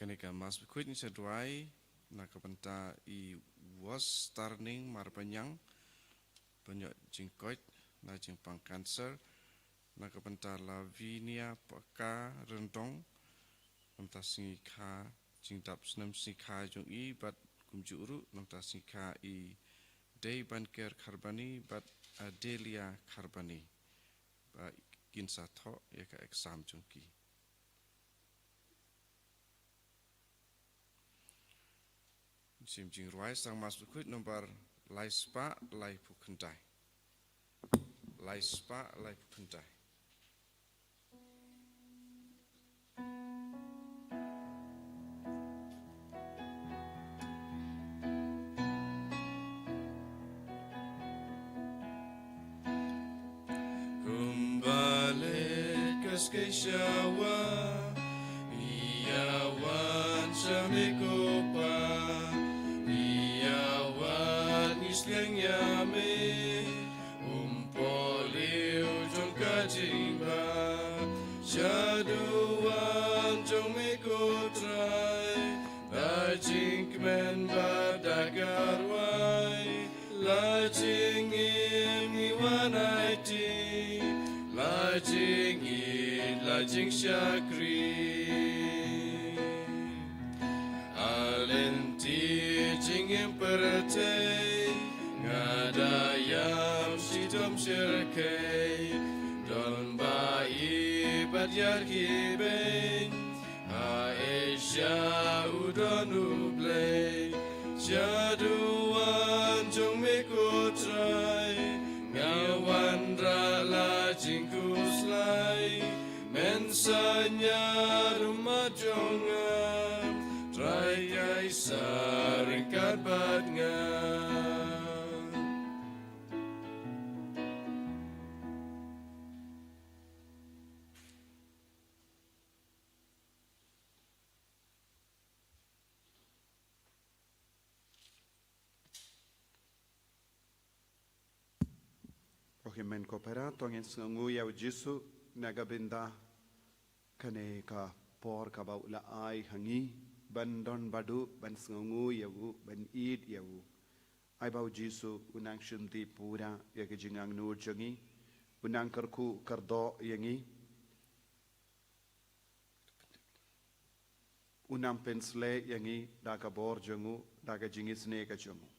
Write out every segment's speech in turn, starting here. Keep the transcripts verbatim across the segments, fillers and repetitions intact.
Kane ka Mass Bakhuid ngin sa duwai na ka bynta i Wos Tarning Marbaniang, ba ïoh jingkoit na jingpang cancer, na ka bynta Lavinia Paka Ryndong, na ka bynta sngi kha, jingdap snem sngi kha jong i, bad kumjuh ruh na ka bynta sngi kha i Dei Banker Kharbani bad Adelia Kharbani, ba kin sa thoh ïa ka exam jong ki. Shim jingrwai sang Mass Bakhuid nombar lai spah laiphew khyndai. Lai spah laiphew khyndai. Kumba leh ka skei shawa, ïa wan sha me ko Pa, ïa wan ngi sliang ïa me, um pohliew jong ka jingbha, sha duwan jong me ko Trai, da jingkmen bad da ka rwai, la jingim ngi wan aiti, la jingïeit, la jingshakri. Ha lynti jingim pyrthei, nga da ïam shitom shyrkhei, don ba i bad ïa ki beiñ, ha Asia u don U Blei, sha duwan jong me ko Trai, nga wanrah la jingkhuslai, men sa ñiad ummat jong nga, Trai Kaisar ryngkat bad nga. Ko hynmen ko para, to ngin sngewnguh ïa u Jisu na ka bynta kane ka por kaba u la ai ha ngi ban don bad u, ban sngewnguh ïa u, ban ïeit ïa u. Ai ba u Jisu u nang shim dih pura ïa ka jingangnud jong ngi, u nang kyrkhu kyrdoh ïa ngi. U nang pynshlei ïa ngi da ka bor jong u, da ka jingisynei ka jong u.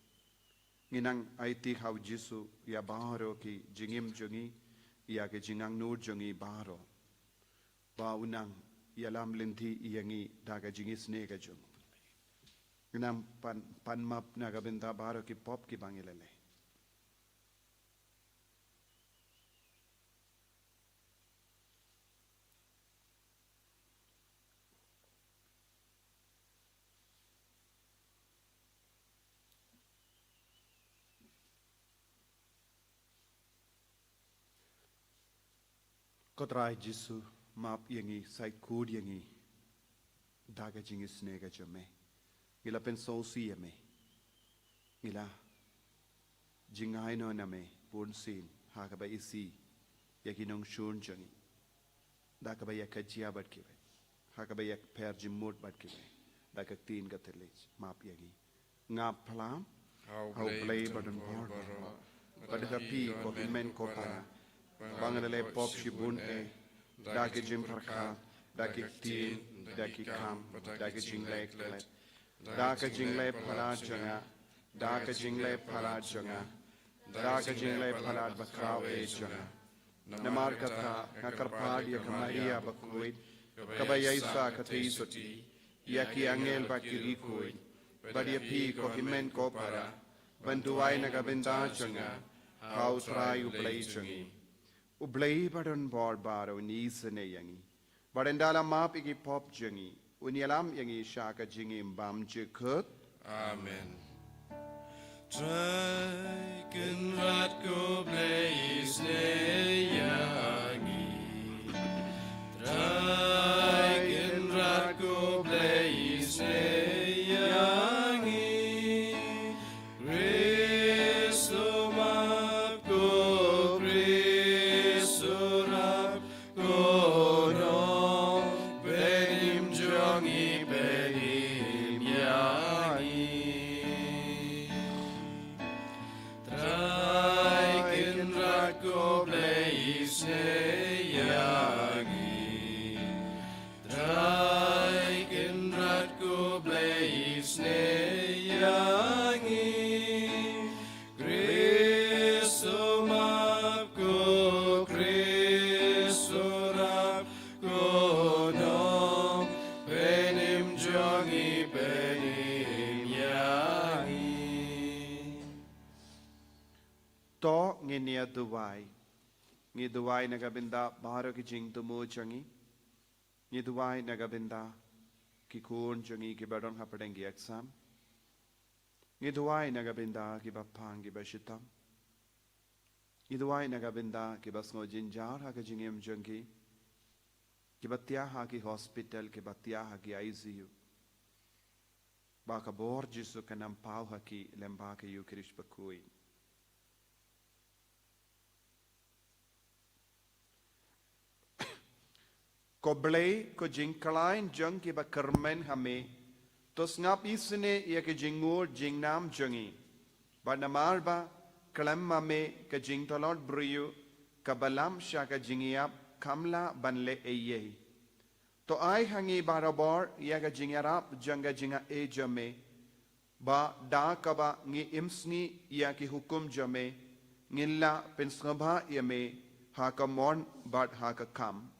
Ngi nang aiti ha u Jisu ïa baroh ki jingim jong ngi, ïa ki jingangnud jong ngi baroh, ba u nang ïalam lynti ïa ngi da ka jingisynei ka jong u. Ngi nang pan, pan map na ka bynta baroh ki pop kiba ngi la leh. Ko Trai Jisu, map ïa ngi, sait kut ïa ngi da ka jingisynei ka jong me. Ngi la pynsngewsih ïa me. Ngi la jngai noh na me bun sien ha kaba isih ïa ki nongshun jong ngi, da kaba ïa kajia bad kiwei, ha kaba ïa pher jingmut bad kiwei, da ka ktien ka thylliej. Map ïa ngi. Ngap palat ha U Blei badonbor baroh, bad ha phi ko hynmen ko para, ba nga la leh pop shibun eh, da ka jingpyrkhat, da ki ktien, da ki kam, da ka jingleh klet, da ka jingleh palat jong nga, da ka jingleh palat jong nga, da ka jingleh palat bakhraw eh jong nga. Namar kata nga kyrpad ïa ka Maria bakhuid, kaba ïaishah ka theisotti, ïa ki angel bad ki riewkhuid, bad ïa phi ko hynmen ko para, ban duwai na ka bynta jong nga ha U Trai U Blei jong ngi. U Blei badonbor baroh un isynei ïa ngi, bad ynda la map ïa ki pop jong ngi, un ïalam ïa ngi sha ka jingim bymjukut. Amen. Trai Kynrad ko Blei isynei ïa ngi. Trai Kynrad ko Blei isynei ïa ngi. Khrist u map, ko Khrist u rap, ko Nongpynim jong ngi, phin Ngin ïa duwai. Ngi duwai na ka bynta baroh ki jingthmu jong ngi. Ngi duwai na ka bynta ki khun jong ngi kiba don hapdeng ki exam. Ngi duwai na ka bynta kiba pang kiba shitom. Ngi duwai na ka bynta kiba sngew jynjar ha ka jingim jong ki, kiba thiah ha ki hospital, kiba thiah ha ki I C U. Ba ka bor Jisu kan ym paw ha ki lem bad ka Ïew Khrist bakhuid. Ko Blei, ko jingkhlaiñ jong kiba kyrmen ha me, to sngap isynei ïa ka jingngeit jingnam jong ngi. Bad namar ba khlem ma me ka jingtlot briew kaba lam sha ka jingïap kam lah ban leh ei ei. To ai ha ngi barabor ïa ka jingïarap jong ka jingaiei jong me, ba da kaba ngi ïohsngew ïa ki hukum jong me, ngin lah pynsngewbha ïa me ha ka mon bad ha ka kam.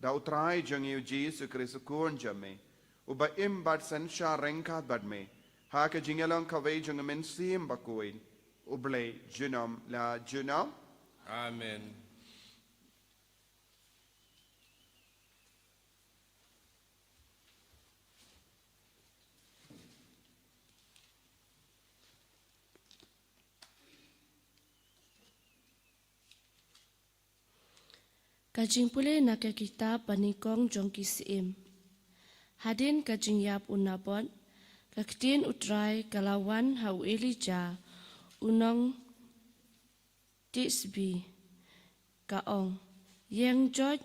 Da U Trai jong ngi U Jisu Khrist U Khun jong me, uba im bad synshar ryngkat bad me ha ka jingïalong kawei jong U Mynsiem Bakhuid, U Blei junom la junom. Amen. Ka jingpule na ka kitab banyngkong jong ki Syiem. Hadien ka jingïap u Nabot, ka ktien U Trai ka la wan ha u Elijah, u nong Tishbi, ka ong, ïeng joit,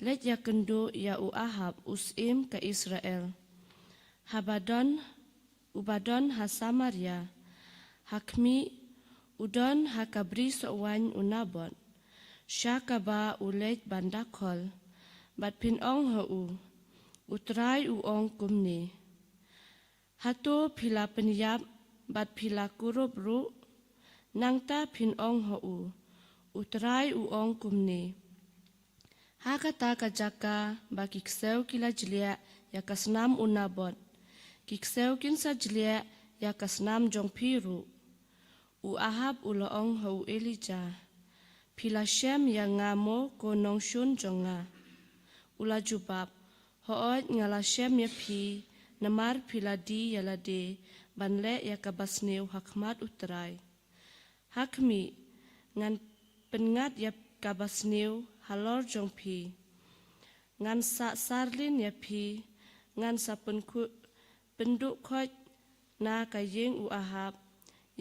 leit ïakynduh ïa u Ahab u syiem ka Israel, haba don, uba don ha Samaria. Ha khmih, u don ha ka bri sohwaiñ u Nabot, sha kaba u leit ban da khol. Bad phin ong ha u, U Trai u ong kumne: Hato phi la pynïap bad phi la kurup ruh? Nangta phin ong ha u, U Trai u ong kumne: Ha kata ka jaka ba ki ksew ki la jliah ïa ka snam u Nabot, ki ksew kin sa jliah ïa ka snam jong phi ruh. U Ahab u la ong ha u Elijah, Phi la shem ïa nga mo, ko nongshun jong nga? U la jubab, Hooid, nga la shem ïa phi, namar phi la die ïa lade ban leh ïa kaba sniew ha khmat U Trai. Ha khmih, ngan pynngat ïa kaba sniew halor jong phi. Ngan sa sarlin ïa phi, ngan sa pynkhu-, pynduh khoit na ka ïing u Ahab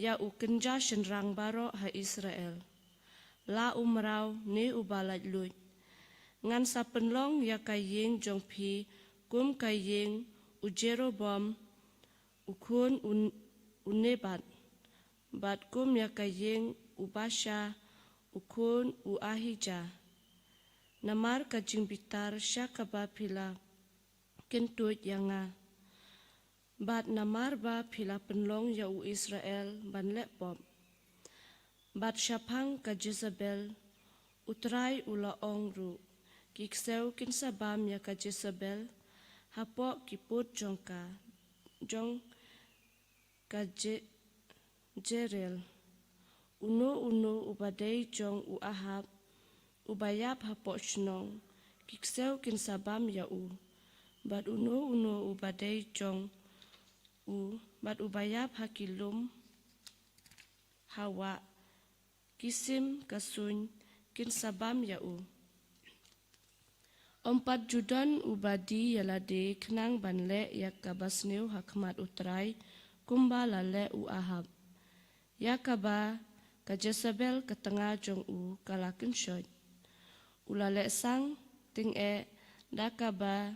ïa u kynja shynrang baroh ha Israel, la u mraw ne uba laitluid. Ngan sa pynlong ïa ka ïing jong phi kum ka ïing u Jeroboam u khun u, u Nebat, bad kum ïa ka ïing u Baasha u khun u Ahijah, namar ka jingbitar sha kaba phi la kyntuid ïa nga, bad namar ba phi la pynlong ïa u Israel ban leh pop. Bad shaphang ka Jesebel, U Trai u la ong ruh, Ki ksew kin sa bam ïa ka Jesebel hapoh ki pud jong ka, jong ka Je-, Jezreel. Uno uno uba dei jong u Ahab, uba ïap hapoh shnong, ki ksew kin sa bam ïa u. Bad uno uno uba dei jong u, bad uba ïap ha ki lum ha wah, ki sim ka suiñ, kin sa bam ïa u. Ym pat ju don uba die ïa lade khnang ban leh ïa kaba sniew ha khmat U Trai, kumba la leh u Ahab, ïa kaba ka Jesebel ka tnga jong u ka la kynshoit. U la leh sang tyngeh da kaba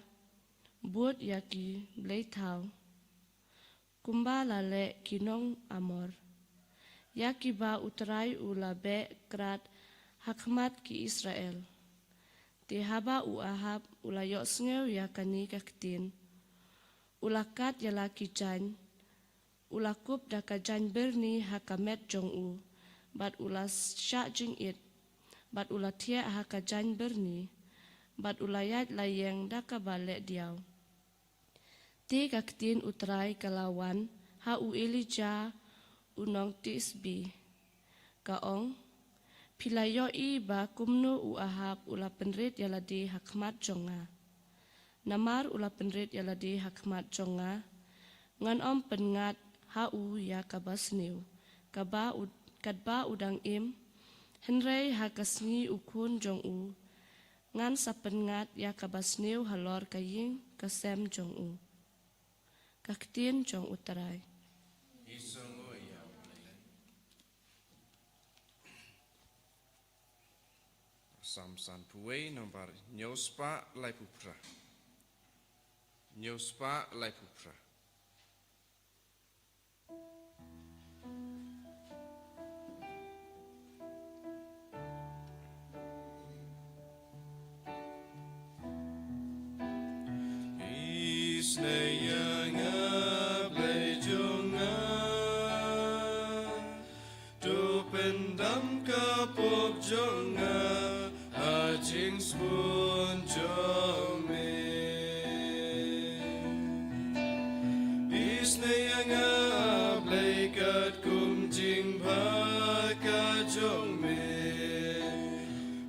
bud ïa ki blei thaw, kumba la leh ki nong Amor, ïa kiba U Trai u la beh krad ha khmat ki Israel. Te haba u Ahab u la ïohsngew ïa kane ka ktien, u la kat ïa la ki jaiñ, u la kup da ka jaiñbyrni ha ka met jong u, bad u la shah jingit, bad u la thiah ha ka jaiñbyrni, bad u la ïaid la ïeng da kaba leh diaw. Te ka ktien U Trai ka la wan ha u Elijah u nong Tishbi, ka ong, Phi la ïohi ba kumno u Ahab u la pynrit ïa lade ha khmat jong nga. Namar u la pynrit ïa lade ha khmat jong nga, ngan ym pynngat ha u ïa kaba sniew, kaba u, katba u dang im, hynrei ha ka sngi u khun jong u, ngan sa pynngat ïa kaba sniew halor ka ïing ka sem jong u. Ka ktien jong U Trai. Psalm sanphew wei, nambar hynñiew spah laiphew phra. Hynñiew spah laiphew phra. Isnei ïa nga, Blei jong nga, to pyndam ka pop jong nga ha jingsbun jong me. Isnei ïa nga, Blei, katkum jingbha ka jong me.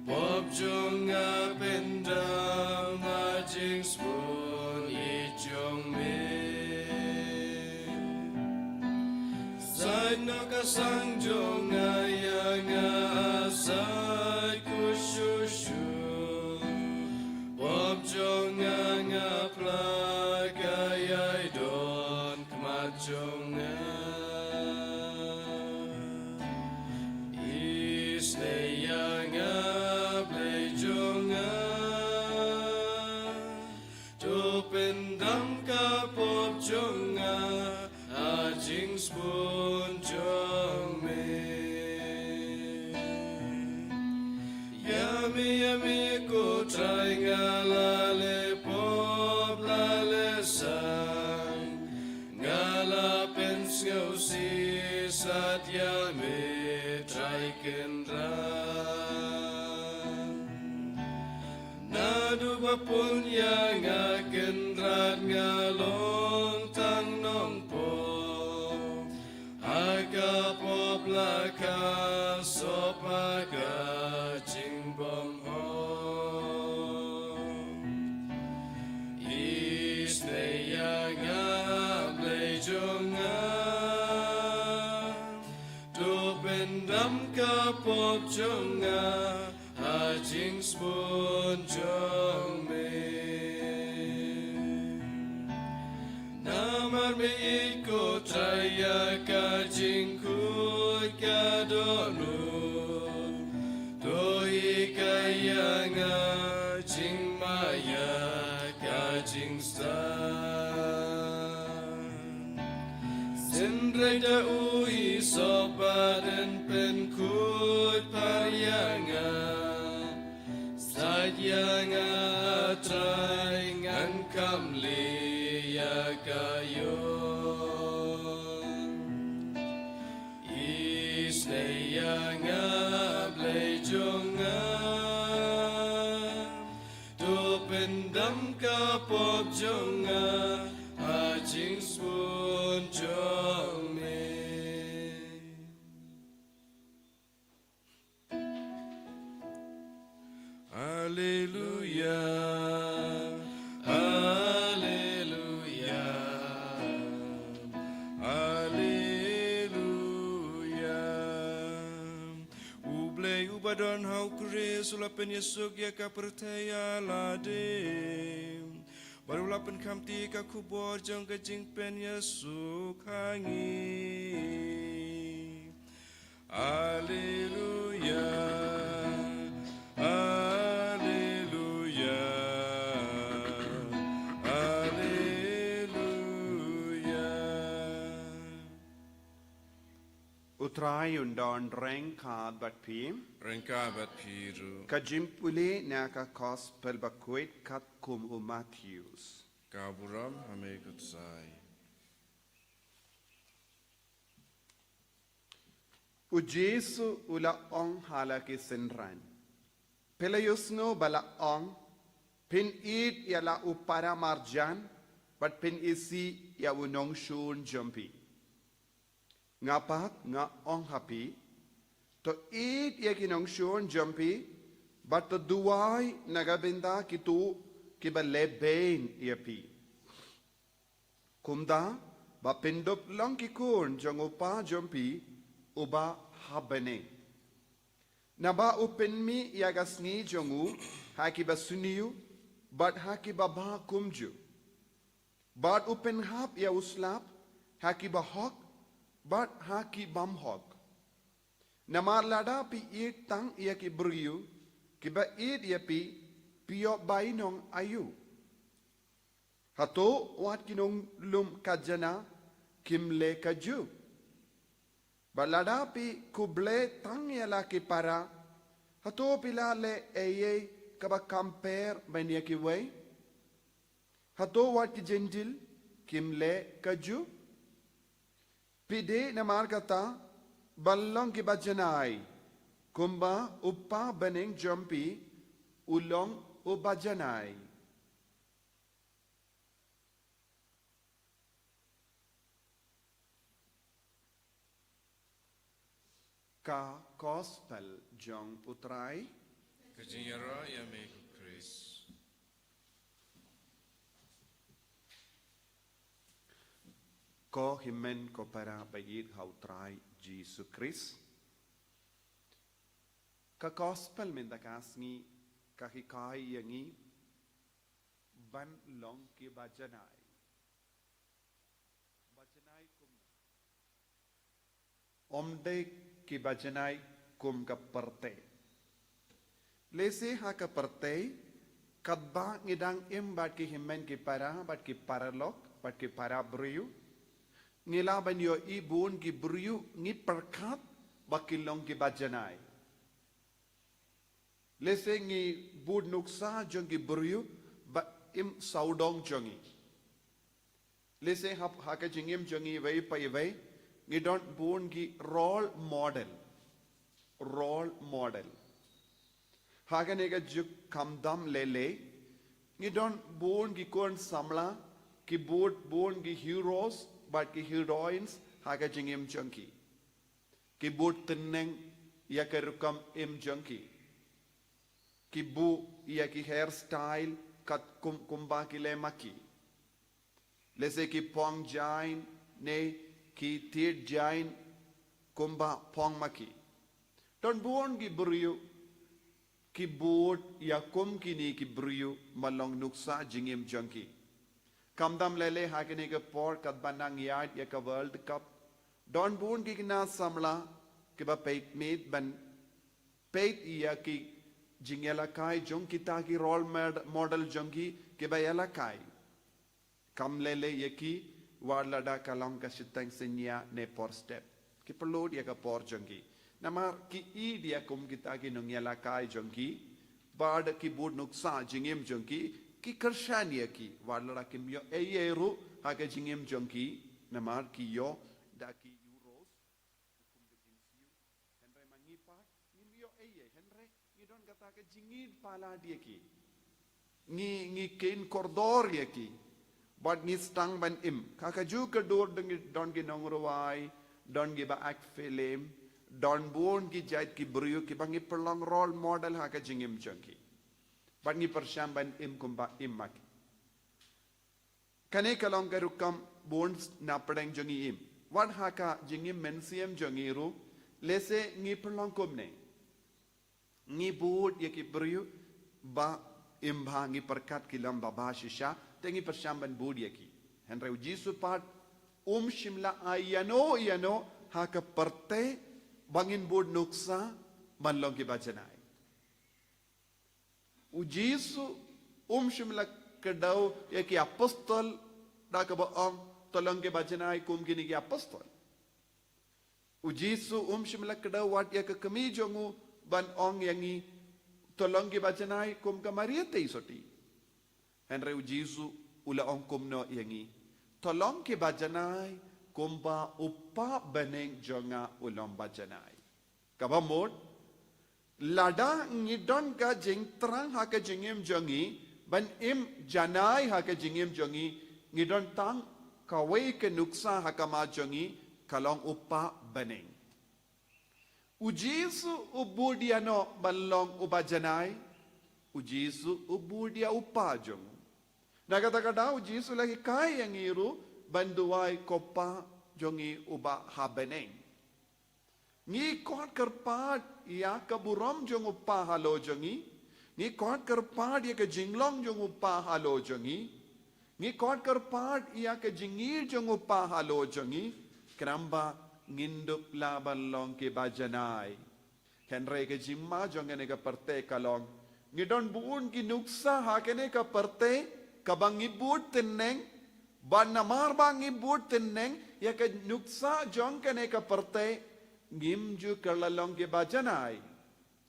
Pop jong nga pyndam ha jingsbun ïeit jong me. Sait noh ka sang jong nga ïa nga sait khuid shuh shuh. Pop jong nga nga phla ka ïai don khmat jong nga. Isnei ïa nga, Blei jong nga, to pyndam ka pop jong nga ha jingsbun jong me. Ïa me, ïa me ko Trai nga la leh pop la leh sang, nga la pynsngewsih sat ïa me Trai Kynrad. Naduh ba pun ïa nga Kynrad nga long tang nongpop. Ha ka pop la ka sop ha ka jingbymhok. Isnei ïa nga Blei jong nga. To pyndam ka pop jong nga ha jingsbun jong me. Namar me ïeit ko Trai ïa ka jingkhuid ka dohnud. To hikai ïa nga jingmaïa ka jingstad. Synreit da u hisop bad yn pynkhuid par ïa nga. Sait ïa nga Trai ngan kham leh ïa ka ïong. Isnei ïa nga Blei jong nga. To pyndam ka pop jong nga ha jingsbun jong me. Alleluia, alleluia, alleluia. U Blei uba don ha u Khrist u la pynïasuk ïa ka pyrthei ïa lade. Bad u la pynkhamti ka khubor jong ka jingpynïasuk ha ngi. Alleluia, alleluia, alleluia. U Trai un don ryngkat bad phi. Ryngkat bad phi ruh. Ka jingpule na ka Gospel bakhuid katkum u Mathaios. Ka burom ha me ko Trai. U Jisu u la ong ha la ki synran. Phi la ïohsngew ba la ong, phin ïeit ïa la u para marjan, bad phin isih ïa u nongshun jong phi. Nga pat nga ong ha phi, To ïeit ïa ki nongshun jong phi, bad to duwai na ka bynta kito kiba lehbeiñ ïa phi. Kumta, ba phin dup long ki khun jong u Kpa jong phi, uba ha bneng. Naba u pynmih ïa ka sngi jong u ha kiba sniew, bad ha kiba bha kumjuh. Bad u pynhap ïa u slap ha kiba hok, bad ha ki bym hok. Namar lada phi ïeit tang ïa ki briew kiba ïeit ïa phi, phi ïoh bainong aïu? Hato wat ki nonglum khajana kim leh kajuh? Bad lada phi khublei tang ïa la ki para, hato phi la leh ei ei kaba khamper ban ïa kiwei? Hato wat ki Jentil kim leh kajuh? Phi dei namar kata ban long kiba janai, kumba u Kpa bneng jong phi u long uba janai. Ka Gospel jong u Trai. Ka jingïarap ïa me ko Khrist. Ko hynmen ko para ba ïeit ha u Trai Jisu Khrist. Ka Gospel mynta ka sngi ka hikai ïa ngi ban long kiba janai. Ba janai kumno? Ym dei kiba janai kum ka pyrthei. Lehse ha ka pyrthei, katba ngi dang im bad ki hynmen ki para, bad ki paralok, bad ki para briew, ngi lah ban ïohi bun ki briew ngi pyrkhat ba ki long kiba janai. Lehse ngi bud nuksa jong ki briew ba im sawdong jong ngi. Lehse ha, ha ka jingim jong ngi iwei pa iwei, ngi don bun ki role model. Role model. Ha kane ka juk khamtam lei lei, ngi don bun ki khun samla, ki bud bun ki heroes bad ki heroines ha ka jingim jong ki. Ki bud tneng ïa ka rukom im jong ki. Ki buh ïa ki hairstyle katkum kumba ki leh ma ki. Lehse ki phong jain ne ki thied jain kumba phong ma ki. Don bun ki briew ki bud ïa kum kine ki briew ban long nuksa jingim jong ki. Khamtam lei lei ha kane ka por katba nang ïaid ïa ka World Cup, don bun ki khynnah samla kiba peit miet ban peit ïa ki jingïalehkai jong kita ki role mod-, model jong ki kiba ïalehkai. Kam lei lei ïa ki wat lada ka long ka shiteng synñia ne por step. Ki pynlut ïa ka por jong ki. Namar ki ïeit ïa kum kita ki nongïalehkai jong ki, bad ki bud nuksa jingim jong ki, ki kyrshan ïa ki, wat lada kim ïoh ei ei ruh ha ka jingim jong ki, namar ki ïoh da ki Euros, kum ka jingsiew. Hynrei ma ngi pat, ngim ïoh ei ei, hynrei ngi don kata ka jingïeit palat ïa ki. Ngi, ngi kheiñ kordor ïa ki. Bad ngi sdang ban im. Ka kajuh ka dur don ki, don ki nongrwai, don kiba act film, don bun ki jait ki briew kiba ngi pynlong role model ha ka jingim jong ki. Bad ngi pyrshang ban im kumba im ma ki. Kane ka long ka rukom bun na pdeng jong ngi im. Wat ha ka jingim mynsiem jong ngi ruh, lehse ngi pynlong kumne. Ngi bud ïa ki briew ba im bha, ngi pyrkhat ki long ba bha shisha, te ngi pyrshang ban bud ïa ki. Hynrei u Jisu pat um shym la ai ïano ïano ha ka pyrthei ba ngin bud nuksa ban long kiba janai. U Jisu um shym la kdew ïa ki apostol da kaba ong, to long kiba janai kum kine ki apostol. U Jisu um shym la kdew wat ïa ka kmie jong u ban ong ïa ngi, to long kiba janai kum ka Maria Theisotti. Hynrei u Jisu u la ong kumno ïa ngi? To long kiba janai kumba u Kpa bneng jong nga u long ba janai. Kaba mut, lada ngi don ka jingthrang ha ka jingim jong ngi, ban im janai ha ka jingim jong ngi, ngi don tang kawei ka nuksa ha khmat jong ngi, ka long u Kpa bneng. U Jisu u bud ïa no ban long uba janai. U Jisu u bud ïa u Pa jong u. Na kata ka daw u Jisu la hikai ïa ngi ruh ban duwai ko Pa jong ngi uba ha bneng. Ngi khot kyrpad ïa ka burom jong u Pa halor jong ngi. Ngi khot kyrpad ïa ka jinglong jong u Pa halor jong ngi. Ngi khot kyrpad ïa ka jingïeit jong u Pa halor jong ngi. Khnang ba ngin dup lah ban long kiba janai. Hynrei ka jingma jong kane ka pyrthei ka long, ngi don bun ki nuksa ha kane ka pyrthei kaba ngi bud tyneng. Bad namar ba ngi bud tyneng ïa ka nuksa jong kane ka pyrthei, ngim ju kylla long kiba janai.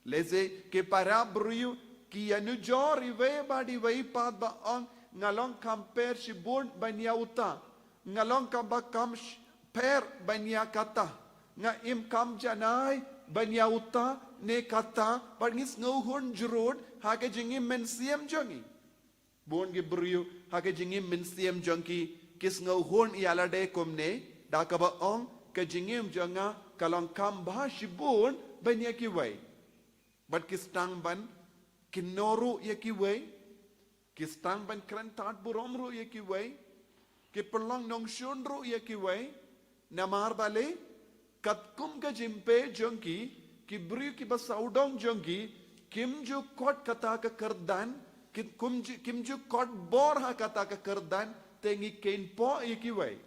Lehse ki para briew ki ïanujor iwei bad iwei pat ba ong, nga long kham pher shibun ban ïa uta. Nga long kaba kham sh-, pher ban ïa kata. Nga im kham janai ban ïa uta ne kata, bad ngi sngewhun jrut ha ka jingim mynsiem jong ngi. Bun ki briew ha ka jingim mynsiem jong ki, ki sngewhun ïa lade kumne, da kaba ong, ka jingim jong nga ka long kham bha shibun ban ïa kiwei. Bad ki sdang ban kynnoh ruh ïa kiwei, ki sdang ban kren tad burom ruh ïa kiwei, ki pynlong nongshun ruh ïa kiwei. Namar balei? Katkum ka jingpher jong ki, ki briew kiba sawdong jong ki, kim ju khot kata ka kyrdan, kim, kum ju, kim ju khot bor ha kata ka kyrdan, te ngi kheiñ poh ïa kiwei.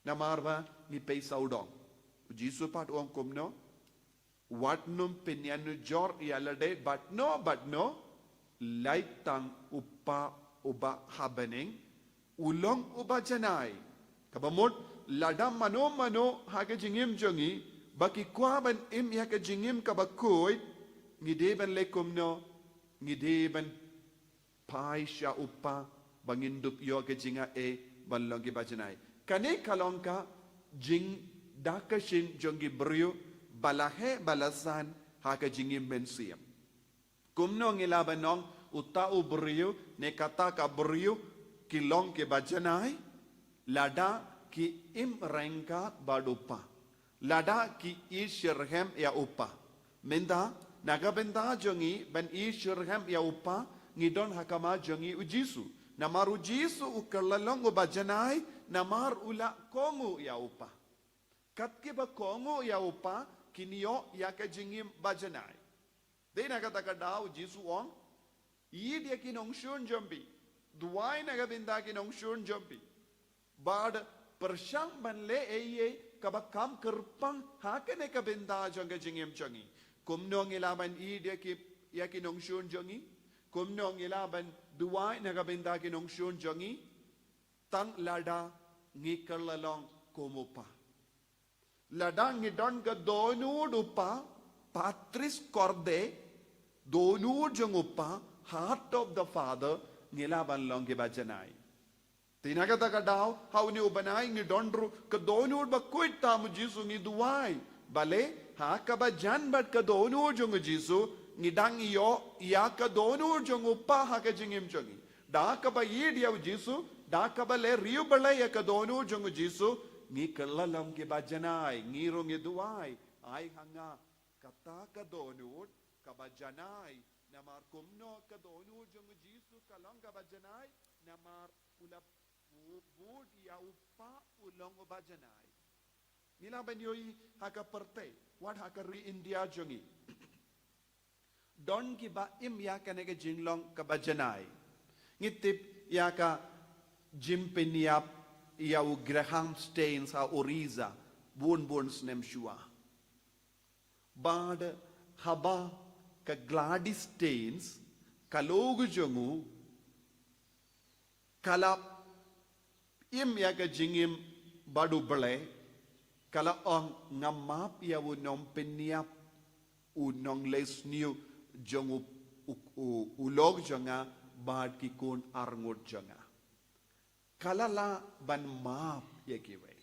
Namar ba ngi pei sawdong. U Jisu pat u ong kumno? Wat nym pynïanujor ïa lade bad no bad no, lait tang u Pa uba ha bneng u long uba janai. Kaba mut, lada mano mano ha ka jingim jong ngi ba ki kwah ban im ïa ka jingim kaba khuid, ngi dei ban leh kumno? Ngi dei ban phai sha u Pa ba ngin dup ïoh ka jingaiei ban long kiba janai. Kane ka long ka jingdaka shin jong ki briew ba la heh ba la san ha ka jingim mynsiem. Kumno ngi lah ban ong uta u briew ne kata ka briew ki long kiba janai? Lada ki im ryngkat bad u Pa. Lada ki ïeit shitrhem ïa u Pa. Mynta, na ka bynta jong ngi ban ïeit shitrhem ïa u Pa, ngi don ha khmat jong ngi u Jisu. Namar u Jisu u kylla long uba janai, namar u la kohnguh ïa u Pa. Kat kiba kohnguh ïa u Pa, kin ïoh ïa ka jingim ba janai. Dei na kata ka daw u Jisu u ong, ïeit ïa ki nongshun jong phi. Duwai na ka bynta ki nongshun jong phi. Bad pyrshang ban leh ei ei kaba kham kyrpang ha kane ka bynta jong ka jingim jong ngi. Kumno ngi lah ban ïeit ïa ki, ïa ki nongshun jong ngi? Kumno ngi lah ban duwai na ka bynta ki nongshun jong ngi? Tang lada ngi kylla long kum u Pa. Lada ngi don ka dohnud u Pa, Patris Corde, dohnud jong u Pa, heart of the Father, ngi lah ban long kiba janai. Te na kata ka daw, ha une u bnai ngi don ruh ka dohnud ba khuid tam u Jisu, ngi duwai. Balei, ha kaba jan bad ka dohnud jong u Jisu, ngi dang ïoh ïa ka dohnud jong u Pa ha ka jingim jong ngi. Da kaba ïeit ïa u Jisu, da kaba leh riewblei ïa ka dohnud jong u Jisu, ngi kylla long kiba janai, ngi ruh ngi duwai. Ai ha nga kata ka dohnud kaba janai, namar kumno ka dohnud jong u Jisu ka long kaba janai, namar u la bu-, bud ïa u Pa u long uba janai. Ngi lah ban ïohi ha ka pyrthei, wat ha ka ri India jong ngi. Don kiba im ïa kane ka jinglong kaba janai. Ngi tip ïa ka jingpynïap ïa u Graham Staines ha Orissa, bun bun snem shuwa. Bad haba ka Gladys Staines, ka lok jong u, ka la im ïa ka jingim bad u Blei, ka la ong, nga map ïa u nongpynïap, u nongleh sniew jong u, u, u, u lok jong nga bad ki khun arngut jong nga. Ka la lah ban map ïa kiwei.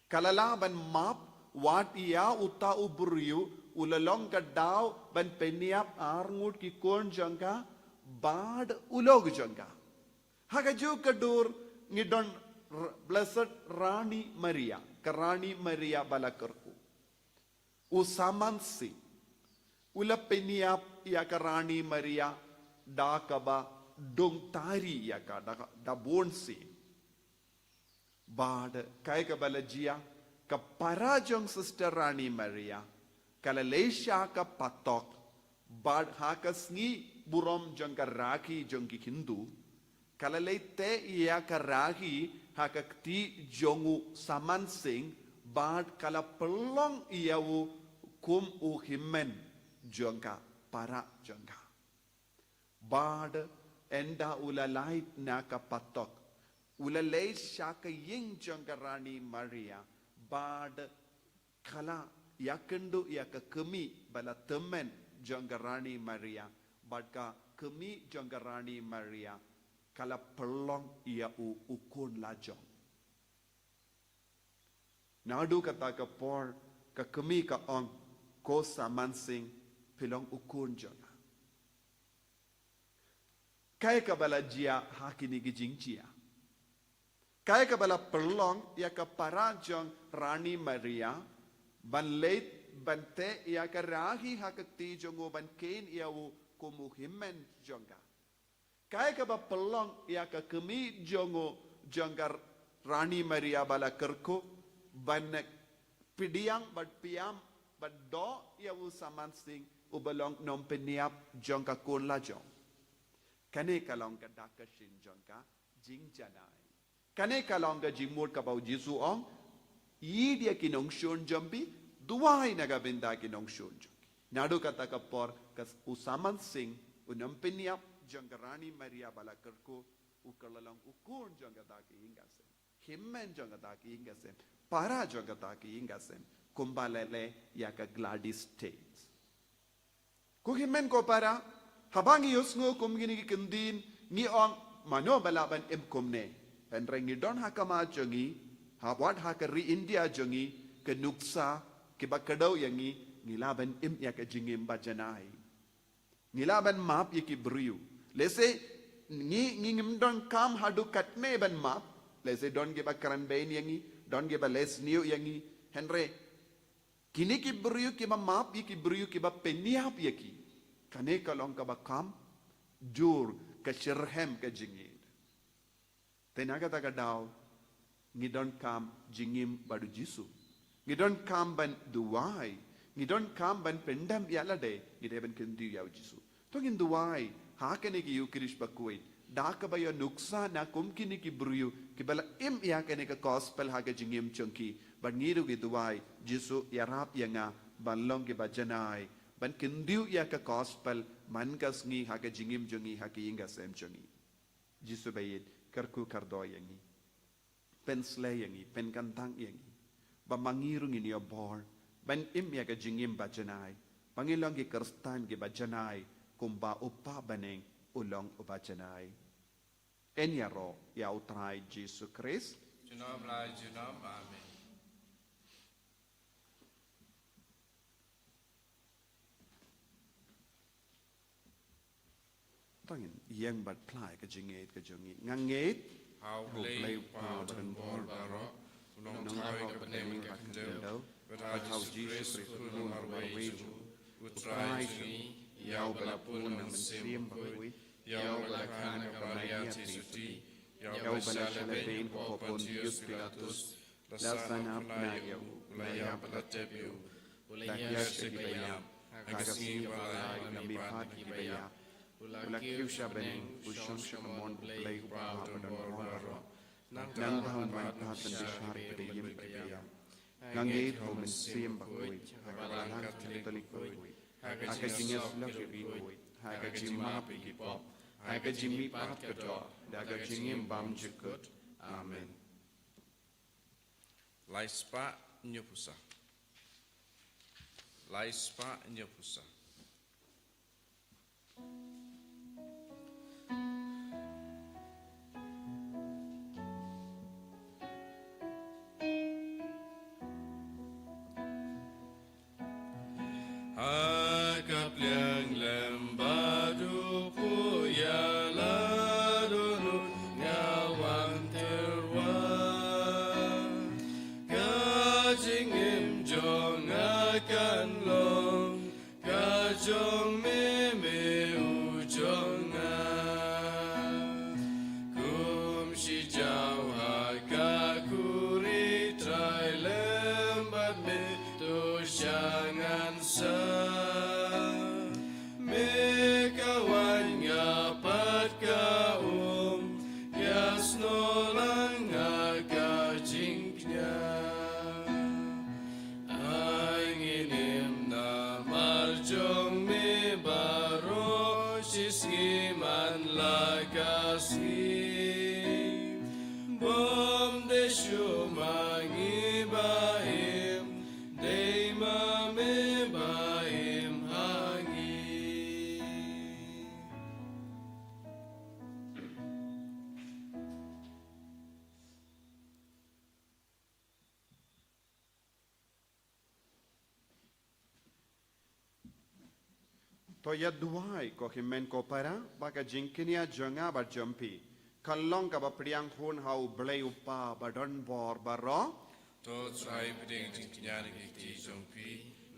Ka la lah ban map wat ïa uta u briew u la long ka daw ban pynïap arngut ki khun jong ka bad u lok jong ka. Ha kajuh ka dur ngi don R-, Blessed Rani Maria, ka Rani Maria ba la kyrkhu. U Saman Singh u la pynïap ïa ka Rani Maria da kaba dung tari ïa ka da, da bun sien. Bad kaei kaba la jia, ka para jong Sister Rani Maria ka la leit sha ka patok, bad ha ka sngi burom jong ka Rakhi jong ki Hindu, ka la leit teh ïa ka Rakhi ha ka kti jong u Saman Singh, bad ka la pynlong ïa u kum u hynmen jong ka, para jong ka. Bad ynda u la lait na ka patok, u la leit sha ka ïing jong ka Rani Maria, bad ka la ïakynduh ïa ka kmie ba la tymmen jong ka Rani Maria, bad ka kmie jong ka Rani Maria ka la pynlong ïa u u khun lajong. Naduh kata ka por ka kmie ka ong, ko Saman Singh, phi long u khun jong nga. Kaei kaba la jia ha kine ki jingjia? Kaei kaba la pynlong ïa ka para jong Rani Maria ban leit ban teh ïa ka Rakhi ha ka kti jong u ban kheiñ ïa u kum u hynmen jong ka? Kaei kaba pynlong ïa ka kmie jong u, jong ka Rani Maria ba la kyrkhu, ban pdiang bad pynïap bad doh ïa u Saman Singh uba long nongpynïap jong ka khun lajong? Kane ka long ka dak ka shin jong ka jingjanai. Kane ka long ka jingmut kaba u Jisu u ong, ïeit ïa ki nongshun jong phi, duwai na ka bynta ki nongshun jong ki. Naduh kata ka por ka s-, u Saman Singh, u nongpynïap jong ka Rani Maria ba la kyrkhu, u kylla long u khun jong kata ka ïing ka sem, hynmen jong kata ka ïing ka sem, para jong kata ka ïing ka sem, kumba la leh ïa ka Gladys Staines. Ko hynmen ko para, haba ngi ïohsngew kum kine ki kyntien, ngi ong, mano ba lah ban im kumne? Hynrei ngi don ha khmat jong ngi, ha, wat ha ka ri India jong ngi, ka nuksa kiba kdew ïa ngi, ngi lah ban im ïa ka jingim ba janai. Ngi lah ban map ïa ki briew. Lehse ngi, ngi ngim donkam haduh katne ban map. Lehse don kiba kren bein ïa ngi, don kiba leh sniew ïa ngi. Hynrei kine ki briew kiba map ïa ki briew kiba pynïap ïa ki, kane ka long kaba kham jur ka shitrhem ka jingïeit. Te na kata ka daw, ngi donkam jingim bad u Jisu. Ngi donkam ban duwai. Ngi donkam ban pyndem ïa lade, ngi dei ban kyntiew ïa u Jisu. To ngin duwai ha kane ka Eucharist bakhuid, da kaba ïa nuksa na kum kine ki briew kiba la im ïa kane ka gospel ha ka jingim jong ki. Bad ngi ruh ngi duwai, Jisu, ïarap ïa nga ban long kiba janai, ban kyntiew ïa ka gospel man ka sngi ha ka jingim jong ngi, ha ka ïing ka sem jong ngi. Jisu ba ïeit, kyrkhu kyrdoh ïa ngi. Pynsleh ïa ngi, pynkyntang ïa ngi, ba ma ngi ruh ngin ïoh bor ban im ïa ka jingim ba janai, ba ngin long ki Khristan kiba janai, kumba u Kpa Bneng u long uba janai. Yn ïaroh ïa u Trai Jisu Khrist. Junom la junom. Amen. To ngin ïeng bad phla ïa ka jingngeit ka jong ngi. Nga ngeit ha U Blei, U Kpa uba don bor baroh, u nongthaw ïa ka bneng bad ka khyndew, bad ha U Jisu Khrist u khun marwei jong u, u Trai jong ngi, ïa uba la bun na U Mynsiem Bakhuid, ïa uba la kha na ka Maria theisotti, ïa uba la shah lehbeiñ hapoh Pontius Pilatus, la sah na bnai ïa u, u la ïap bad la tep ïa u, u la hiar sha kiba ïap, ha ka sngi ba lai na ka mipat na kiba ïap, u la kiew sha bneng, u shong sha ka mon U Blei U Kpa uba don bor baroh. Nangta un wan pat ban bishar ïa kiba im bad kiba ïap. Nga ngeit ha U Mynsiem Bakhuid, ha ka Balang Katholik bakhuid, ha ka jingïasyllok ïa ki khuid, ha ka jingmap ïa ki pop, ha ka jingmihpat ka doh, da ka jingim bymjukut. Amen. Lai spah hynñiew phew saw. Lai spah hynñiew phew saw. Ha ka pliang lem bad u kpu ïa la dohnud nga wan tyrwa. Ka jingim jong nga kan To ïa duwai ko hynmen ko para, ba ka jingkñia jong nga bad jong phi kan long kaba pdiang hun ha U Blei U Kpa badonbor baroh. To Trai pdiang jingkñia na ki kti jong phi,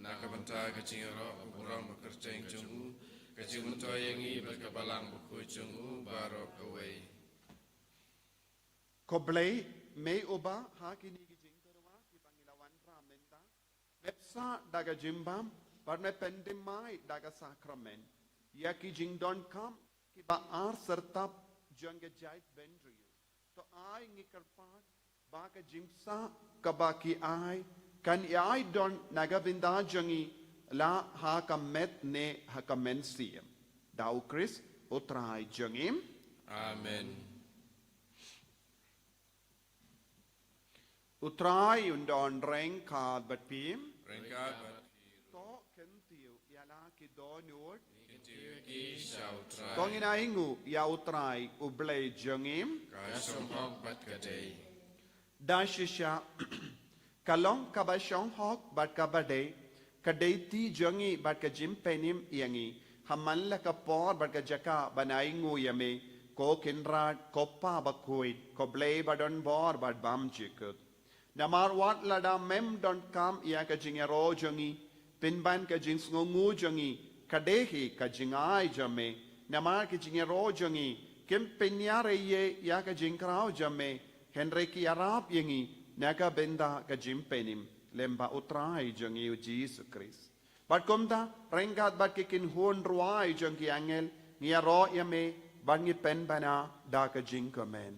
na ka bynta ka jingïaroh ka burom ka kyrteng jong u, ka jingmyntoi ïa ngi bad ka balang bakhuid jong u baroh kawei. Ko Blei, me uba ha kine ki jingtyrwa kiba ngi la wanrah mynta me pynshai da ka jingbam bad me pynthymmai da ka sakramen ïa ki jingdonkam kiba ar syrtap jong ka jaitbynriew. To ai ngi kyrpad ba ka jingpynshai kaba ki ai kan ïai don na ka bynta jong ngi, la ha ka met ne ha ka mynsiem. Da U Khrist U Trai jong ngi. Amen. U Trai un don ryngkat bad phi. Ryngkat bad phi. To kyntiew ïa la ki dohnud. Kyntiew ïa ki sha U Trai. To ngin ainguh ïa U Trai U Blei jong ngi. Ka sngewhok bad ka dei. Da shisha ka long kaba sngewhok bad kaba dei ka dei ti jong ngi bad ka jingpynim ïa ngi ha man la ka por bad ka jaka ban ainguh ïa me, ko Kynrad, ko Kpa bakhuid, ko Blei badonbor bad bymjukut. Namar wat lada mem donkam ïa ka jingïaroh jong ngi, pynban ka jingsngewnguh jong ngi ka dei hi ka jingai jong me. Namar ka jingïaroh jong ngi kim pynïarap ïa ka jingkraw jong me, hynrei ki ïarap ïa ngi na ka bynta ka jingpynim lem bad U Trai jong ngi U Jisu Khrist. Bad kumta ryngkat bad ki kynhun rwai jong ki angel ngi ïaroh ïa me bad ngi pynbna da ka jingkmen.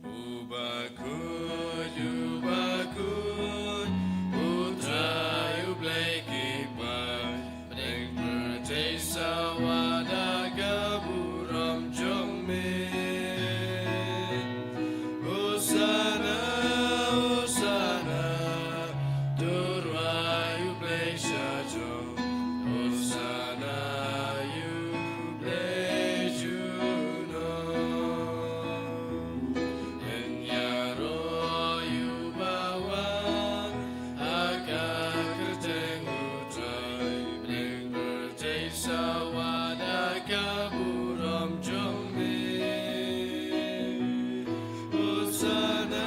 U bakhuid, u bakhuid, U Trai U Blei ki paid, pdeng pyrthei sawa da ka burom jong me. Hosana, Hosana, to rwai U Blei sha jrong. Hosana ïa U Blei junom. Ngin ïaroh ïa u bawan ha ka kyrteng U Trai, pdeng pyrthei sawa da ka burom jong me. Hosana,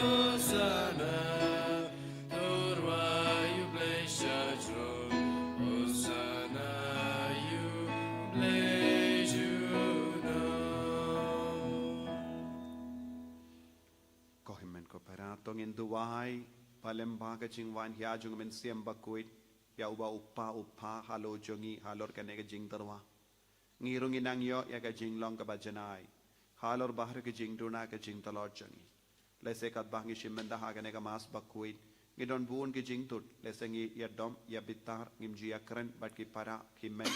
Hosana, to rwai U Blei sha jrong. Hosana ïa U Blei junom. Ko hynmen ko para, to ngin duwai ba lem bad ka jingwan hia jong U Mynsiem Bakhuid ïa uba U Kpa, U Kpa halor jong ngi halor kane ka jingtyrwa. Ngi ruh ngin nang ïoh ïa ka jinglong kaba janai halor baroh ki jingduna ki jingtlot jong ngi. Lehse katba ngi shim bynta ha kane ka Mass bakhuid, ngi don bun ki jingtut, lehse ngi ïa dom ïa bitar, ngim ju ïa kren bad ki para, ki hynmen,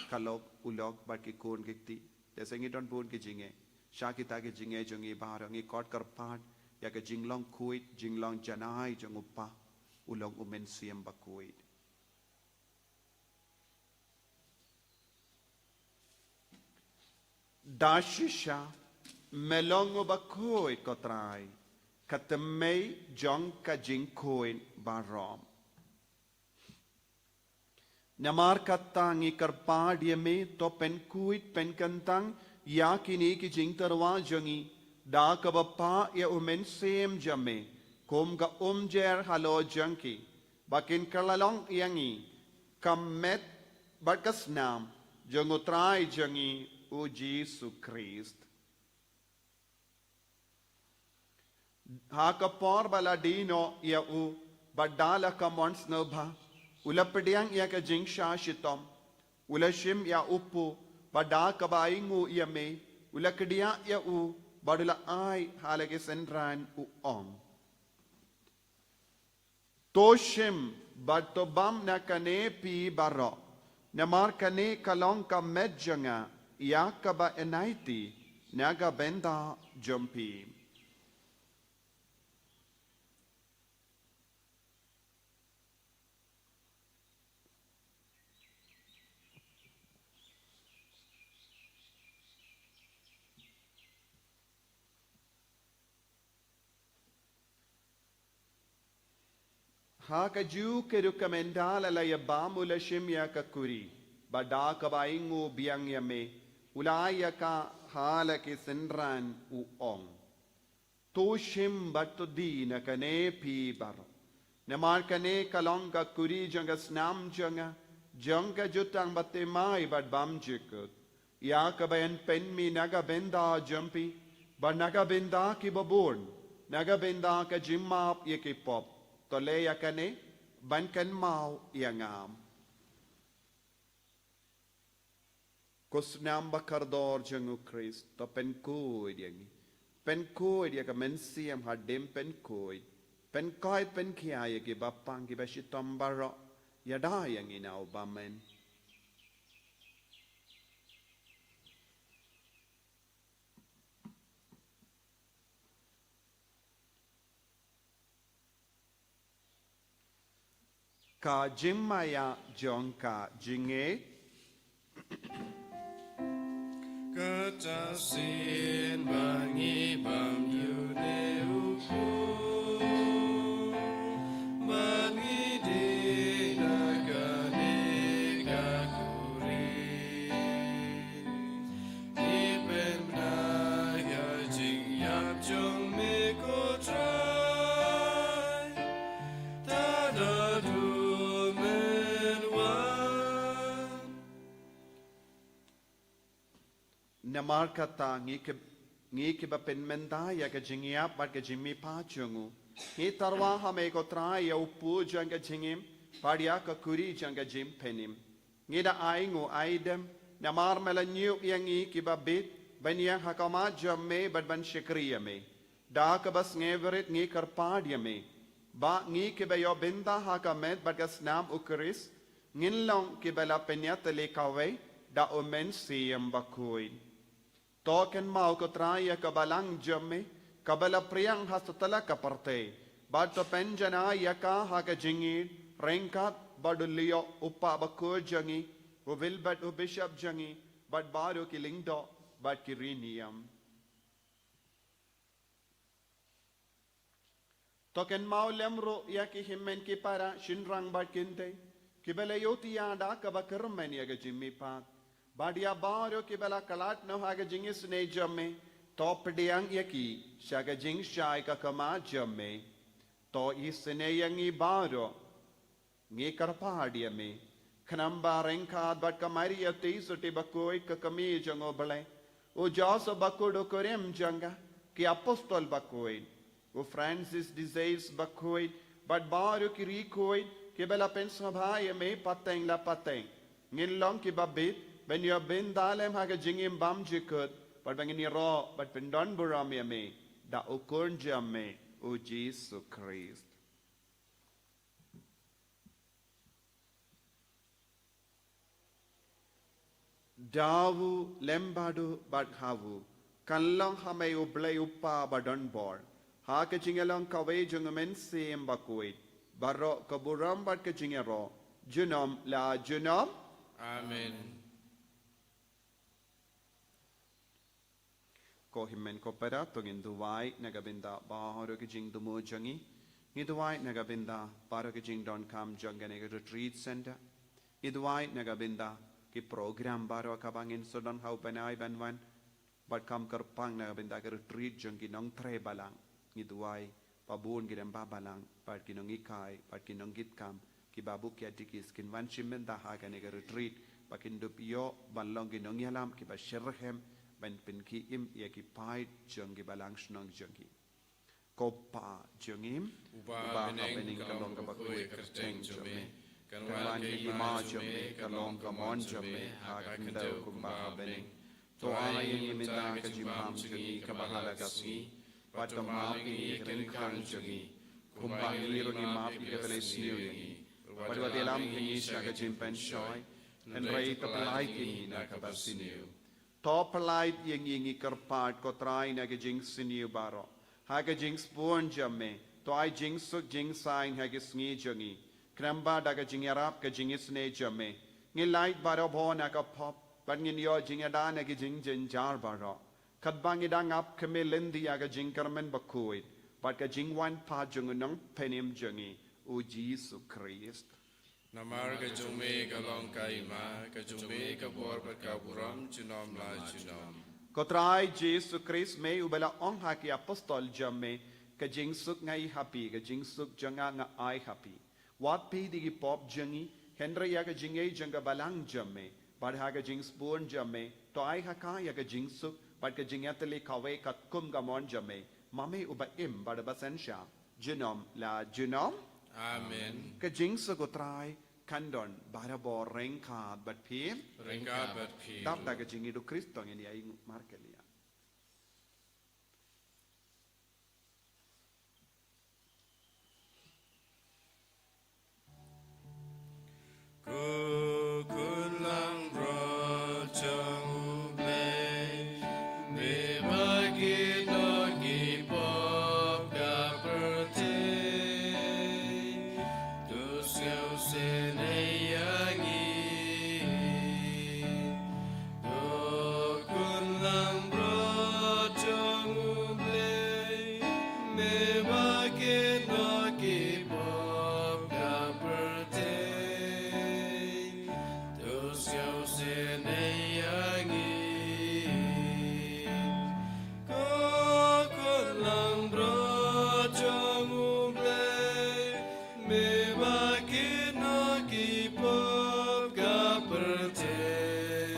ka lok, u lok bad ki khun ki kti. Lehse ngi don bun ki jingeh. Sha kita ki jingeh jong ngi baroh ngi khot kyrpad ïa ka jinglong khuid, jinglong janai jong U Kpa, u long U Mynsiem Bakhuid. Da shisha me long u bakhuid ko Trai, ka tymmen jong ka jingkhuid baroh. Namar kata ngi kyrpad ïa me, to pynkhuid pynkyntang ïa kine ki jingtyrwa jong ngi da kaba pah ïa U Mynsiem jong me kum ka umjer halor jong ki, ba kin kylla long ïa ngi ka met bad ka snam jong U Trai jong ngi U Jisu Khrist. Ha ka por ba la die noh ïa u bad da la ka mon sngewbha, u la pdiang ïa ka jingshah shitom, u la shim ïa u pud bad da kaba ainguh ïa me, u la kdiah ïa u bad u la ai ha la ki synran, u ong: To shim bad to bam na kane phi baroh, namar kane ka long ka met jong nga ïa kaba yn aiti na ka bynta jong phi. Ha kajuh ka rukom ynda la ïabam u la shim ïa ka kuri, bad da kaba ainguh biang ïa me, u la ai ïa ka ha la ki synran u ong: To shim bad to die na kane phi baroh. Namar kane ka long ka kuri jong ka snam jong nga, jong ka jutang bathymmai bad bymjukut, ïa kaba yn pynmih na ka bynta jong phi, bad na ka bynta kiba bun, na ka bynta ka jingmap ïa ki pop. To leh ïa kane ban kynmaw ïa nga. Ko snam bakordor jong u Khrist, to pynkhuid ïa ngi. Pynkhuid ïa ka mynsiem hadien pynkhuid. Pynkoit pynkhia ïa kiba pang kiba shitom baroh. Ïada ïa ngi na u bymmen. Ka jingmaïa jong ka jingngeit. Kata sien ba ngi bam ïa une u khun, ba ngi die na kane ka khuri. Ngi pynbna ïa ka jingïap jong me ko Trai, tad haduh men wan. Namar kata ngi ki, ngi kiba pynmynta ïa ka jingïap bad ka jingmihpat jong u, ngi tyrwa ha me ko Trai ïa u pud jong ka jingim, bad ïa ka khuri jong ka jingpynim. Ngi da ainguh aidem, namar me la ñiuh ïa ngi kiba bit, ban ïeng ha khmat jong me bad ban shakri ïa me. Da kaba sngewrit ngi kyrpad ïa me, ba ngi kiba ïoh bynta ha ka met bad ka snam u Khrist, ngin long kiba la pynïatylli kawei da u Mynsiem Bakhuid. To kynmaw ko Trai ïa ka balang jong me, kaba la phriang ha satlak ka pyrthei, bad to pynjanai ïa ka ha ka jingïeit, ryngkat bad u Leo u kpa bakhuid jong ngi, u Wilbert u bishop jong ngi, bad baroh ki lyngdoh bad ki riniam. To kynmaw lem ruh ïa ki hynmen ki para, shynrang bad kynthei, kiba la ïohthiah da kaba kyrmen ïa ka jingmihpat. Bad ïa baroh kiba la khlad noh ha ka jingisynei jong me, to pdiang ïa ki sha ka jingshai ka khmat jong me. To isynei ïa ngi baroh, ngi kyrpad ïa me. Khnang ba ryngkat bad ka Maria Theisotti bakhuid ka kmie jong U Blei, u Joseph bakhuid u kurim jong ka, ki apostol bakhuid, u Francis de Sales bakhuid, bad baroh ki riewkhuid kiba la pynsngewbha ïa me pateng la pateng, ngin long kiba bit ban ïoh bynta lem ha ka jingim bymjukut, bad ba ngin ïaroh bad pyndon burom ïa me da u Khun jong me u Jisu Khrist. Da u lem bad u bad ha u, kan long ha me U Blei U Kpa badonbor, ha ka jingïalong kawei jong U Mynsiem Bakhuid, baroh ka burom bad ka jingïaroh, junom la junom. Amen. Ko hynmen ko para, to ngin duwai na ka bynta baroh ki jingthmu jong ngi. Ngi duwai na ka bynta baroh ki jingdonkam jong kane ka retreat center. Ngi duwai na ka bynta ki program baroh kaba ngin sa don ha u bnai ban wan, bad kam kyrpang na ka bynta ka retreat jong ki nongtrei balang. Ngi duwai ba bun ki rangbah balang, bad ki nonghikai, bad ki nongkitkam, kiba buh katikis, kin wan shim bynta ha kane ka retreat, ba kin dup ïoh ban long ki nongïalam kiba shitrhem ban pynkhie im ïa ki paid jong ki balang shnong jong ki. Ko Pa jong ngi uba ha bneng, ka long kaba khuid ka kyrteng jong me. Kan wan ka hima jong me, kan long ka mon jong me ha ka khyndew kumba ha bneng. To ai ïa ngi mynta ka jingbam jong ngi kaba ha la ka sngi, bad to map ïa ngi ki ryngkang jong ngi, kumba ngi ruh ngi map ïa kiba la sniew ïa ngi. Bad wat ïalam ïa ngi sha ka jingpynshoi, hynrei to pyllait ïa ngi na kaba sniew. To pyllait ïa ngi, ngi kyrpad ko Trai, na ka jingsniew baroh. Ha ka jingsbun jong me, to ai jingsuk jingsaiñ ha ka sngi jong ngi. Khnang ba da ka jingïarap ka jingisynei jong me, ngin lait baroh bor na ka pop, bad ngin ïoh jingïada na ki jingjynjar baroh. Katba ngi dang ap khmih lynti ïa ka jingkyrmen bakhuid bad ka jingwan pat jong u Nongpynim jong ngi, U Jisu Khrist. Namar ka jong me ka long ka hima, ka jong me ka bor bad ka burom junom la junom. Ko Trai Jisu Khrist, me uba la ong ha ki apostol jong me, ka jingsuk nga ai ha phi, ka jingsuk jong nga nga ai ha phi. Wat peit ïa ki pop jong ngi, hynrei ïa ka jingïeit jong ka balang jong me, bad ha ka jingsbun jong me, to ai ha ka ïa ka jingsuk bad ka jingïatylli kawei katkum ka mon jong me, ma me uba im bad uba synshar junom la junom. Amen. Ka jingsuk U Trai kan don barabor ryngkat bad phi. Ryngkat bad phi. Dap da ka jingïeit U Khrist to ngin ïa ïeng markylliang. Ko Khun langbrot jong U Blei, me ba kit noh ki pop ka pyrthei, to sngewsih ïa ngi. Ko Khun langbrot jong U Blei, me ba kit noh ki pop ka pyrthei, to sngewsih ïa ngi. Ko Khun langbrot jong U Blei, me ba kit noh ki pop ka pyrthei,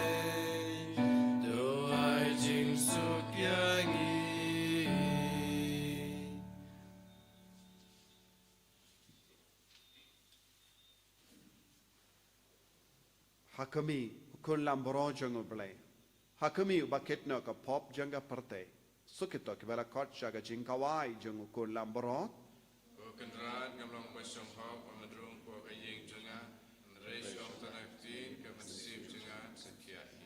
to ai jingsuk ïa ngi. Ha khmih, U Khun langbrot jong U Blei. Ha khmih, uba kit noh ka pop jong ka pyrthei. Suk ito kiba la khot sha ka jingkhawai jong U Khun langbrot. Ko Kynrad, ngam long ba shong hok, ba mudrong hapoh ka ïing jong nga, hynrei shong tang ha ka ktien ka mynsiem jong nga, sa khia hi.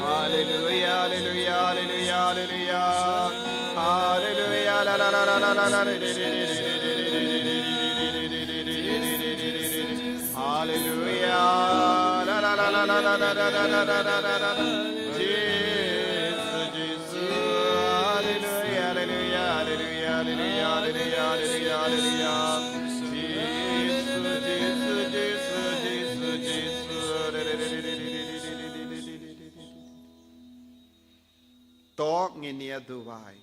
Hallelujah, hallelujah, hallelujah, hallelujah. Hallelujah, la la la la la la la. Hallelujah, la la la la la la la. Jesus, Jesus. Hallelujah, hallelujah, hallelujah. Jesus, Jesus, Jesus, Jesus, Jesus. To ngin ïa duwai.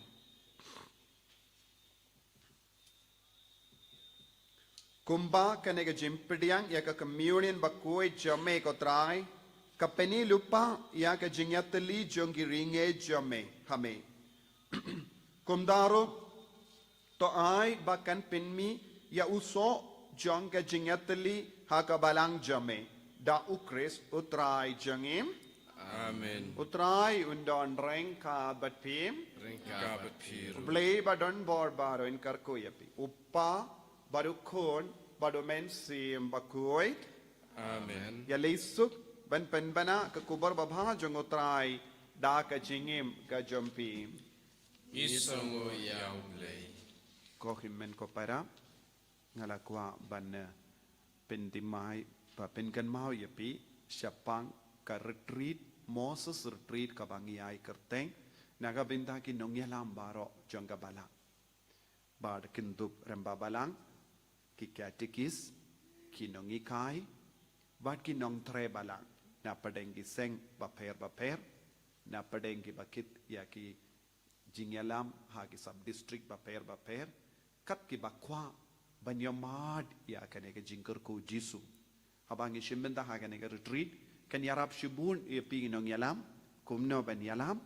Kumba kane ka jingpdiang ïa ka communion bakhuid jong me, ko Trai, ka pyni lypa ïa ka jingïatylli jong ki ri ngeit jong me ha me. Kumta ruh to ai ba kan pynmih ïa u soh jong ka jingïatylli ha ka balang jong me, da U Khrist U Trai jong ngi. Amen. U Trai un don ryngkat bad phi. Ryngkat bad phi ruh. U Blei ba don bor baroh un kyrkhu ïa phi. U Kpa bad U Khun bad U Mynsiem Bakhuid. Amen. Ïa leit suk ban pynbna ka khubor babha jong U Trai da ka jingim ka jong phi. Ngi sngewnguh ïa U Blei. Ko hynmen ko para, nga la kwah ban, eh, pynthymmai ba pynkynmaw ïa phi shaphang ka retreat, Moses Retreat, kaba ngi ai kyrteng na ka bynta ki nongïalam baroh jong ka balang. Bad kyndup rangbah balang, ki katekis, ki nonghikai bad ki nongtrei balang na pdeng ki seng bapher bapher, na pdeng kiba kit ïa ki jingïalam ha ki sub district bapher bapher, kat kiba kwah ban ïohmad ïa kane ka jingkyrkhu Jisu. Haba ngi shim bynta ha kane ka retreat, kan ïarap shibun ïa phi nongïalam kumno ban ïalam,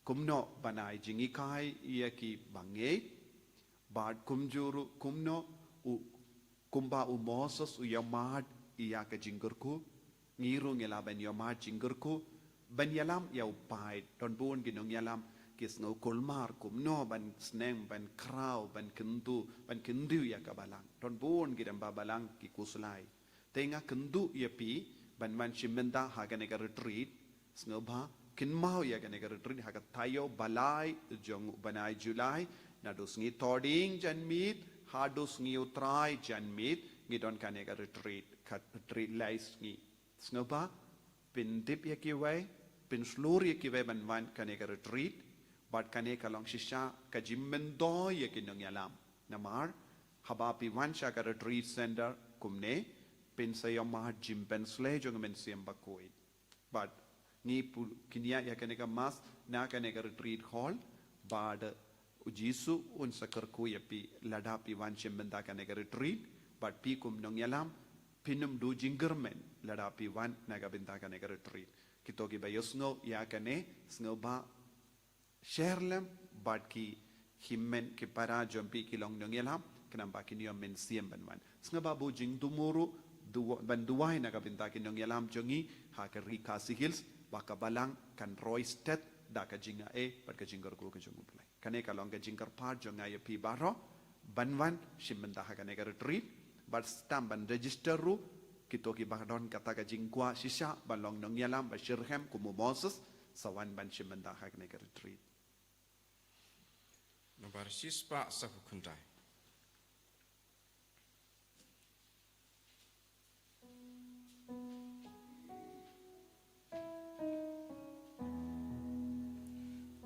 kumno ban ai jinghikai ïa ki bangeit, bad kumjuh ruh kumno u, kumba u Moses u ïohmad ïa ka jingkyrkhu, ngi ruh ngi lah ban ïohmad jingkyrkhu ban ïalam ïa u paid. Don bun ki nongïalam ki sngew kulmar kumno ban sneng, ban khraw, ban kyntu, ban kyntiew ïa ka balang. Don bun ki rangbah balang ki khuslai. Te nga kynduh ïa phi ban wan shim bynta ha kane ka retreat. Sngewbha kynmaw ïa kane ka retreat ha ka taïew ba lai jong u bnai July, naduh sngi Thohdieng janmiet haduh sngi U Trai janmiet, ngi don kane ka retreat, ka retreat lai sngi. Sngewbha pyntip ïa kiwei, pynshlur ïa kiwei ban wan kane ka retreat, bad kane ka long shisha ka jingmyntoi ïa ki nongïalam. Namar haba phi wan sha ka retreat center kumne, pynsaïom ha jingpynsleh jong u Mynsiem Bakhuid. Bad ngi pynïaid ïa kane ka mass na kane ka retreat hall, bad u Jisu un sa kyrkhu ïa phi lada phi wan shim bynta kane ka retreat, bad phi kum nongïalam phin ym duh jingkyrmen lada phi wan na ka bynta kane ka retreat. Kito kiba ïohsngew ïa kane, sngewbha share lem bad ki hynmen ki para jong phi ki long nongïalam, khnang ba kin ïoh mynsiem ban wan. Sngewbha buh jingthmu ruh, duwa-, ban duwai na ka bynta ki nongïalam jong ngi ha ka Ri Khasi Hills, ba ka Balang kan roi stet da ka jingaiei bad ka jingkyrkhu ka jong U Blei. Kane ka long ka jingkyrpad jong nga ïa phi baroh ban wan shim bynta ha kane ka retreat, bad sdang ban register ruh kito kiba don kata ka jingkwah shisha ban long nongïalam ba shitrhem kum u Moses, sa wan ban shim bynta ha kane ka retreat. Nombar shispah saphew khyndai.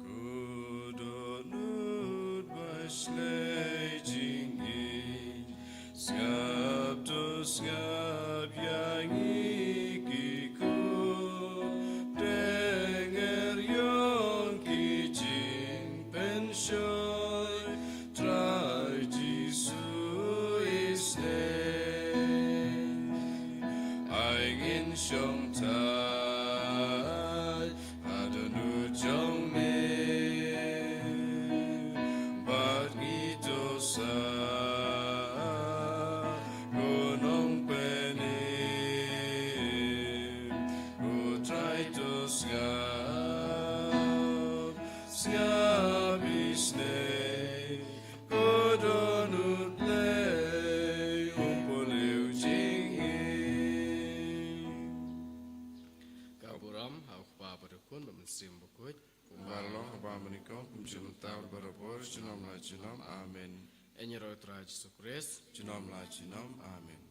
Ko dohnud ba shlei jingïeit, sngap to sngap ïa ngi ki khun, deng ïong ki jingpynshoi, Trai Jisu isnei. Ai ngin shong thait ha dohnud jong me, bad ngi to sah ko nongpynim, ko Trai to sngap, sngap isnei, ko dohnud Blei, um pynlong jingim. Ka burom ha U Kpa bad U Khun bad U Mynsiem Bakhuid. Kumba long ha kaba mynnyngkong, kumjuh mynta bad barabor, junom la junom. Amen. Ïaroh ïa U Trai Jisu Khrist. Junom la junom. Amen.